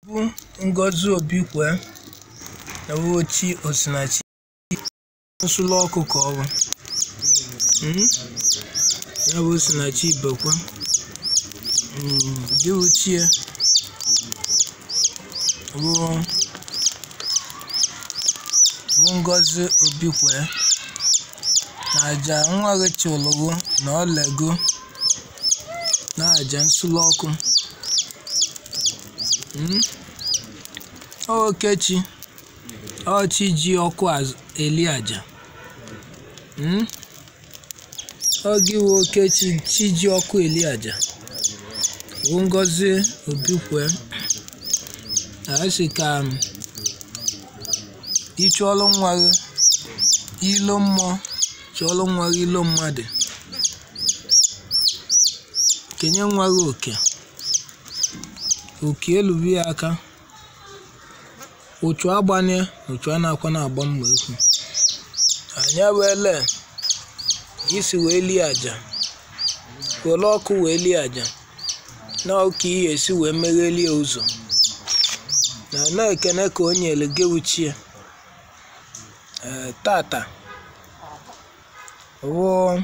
Bụ Ngozi Obi-Kwe na Chi Osinachi nsulu ọkụ ka ọ bụ. Ya bụ Osinachi Ibekwe. Gị wụ chi ya bụ Ngozi Obi-Kwe na aja nwa gị chụlụgo na ọlego na aja nsulu ọkụ. Okechi ọchị ji ọkụ eli aja. Ọ gị wụ Okechi chi ji ọkụ eli aja bụ Ngozi Obi-Kwe. A sị ka ị chụọlụ nwa gị ilo mmụọ, chụọlụ nwa gị ilo mmadụ, kenye nwa gị oke, oke elubi ya aka, ụchụ agbanye ụchụ a na-akwa na-agba mma ekwu. Anya bụ ele isi wee lie aja, were ọkụ wee lie aja, na ọka ihe esi wee meghelie ụzọ na na ekene ka o nyere gị wụ chi ya. Tata wụ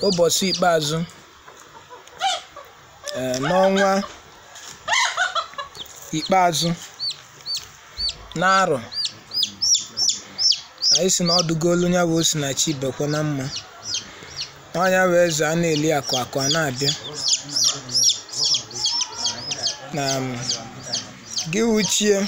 ụbọchị ikpeazụ n'ọnwa ikpeazụ n'arọ. Anyị sị na ọdụgolu ya bụ Osinachi Ibekwe na mma. Ọ ya bụ eze a na-eli akụ akụ a na-abịa. Na gị wụ chi ya